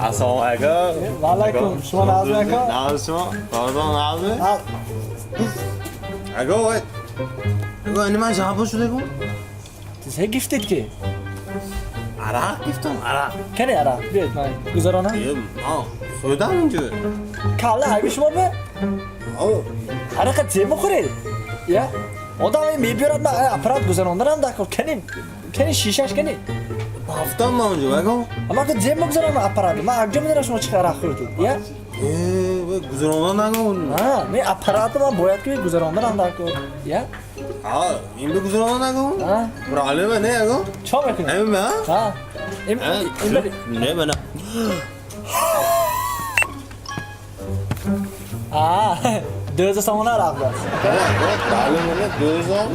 Assalomu alaykum. Va alaykum. Shuma nazmi aka? Nazmi shuma? Pardon nazmi? Ha, Aka voy. Aka nima javob shu dekum? siz gifted ki. Aroq giftim, aroq. Kani aroq? Биёед ман гузаронам. E, ma хӯрдам инҷо. Калла айби шумо бе? О, Арақа зе мехӯред? Я? Одам ин мебиёрад ман аппарат гузаронданам даркор. Кани кани шишаш кани? Ҳафтам ман онҷо, aka. Ман ки зе мегузаронам аппарат. Ман акҷо медонам шумо чӣ қадар арақ хӯрдед. Я? Э, вай гузарондан наго. А, не аппаратро ман бояд ки гузаронданам даркор. Я? Ha, ин бе гузарондан наго. А? Проблема не, aka. Чо мекунед? Ҳамин ба? А? Ин ин бери. Не, мана. А, 20 сомона арақ бас. Проблема не, дӯзам.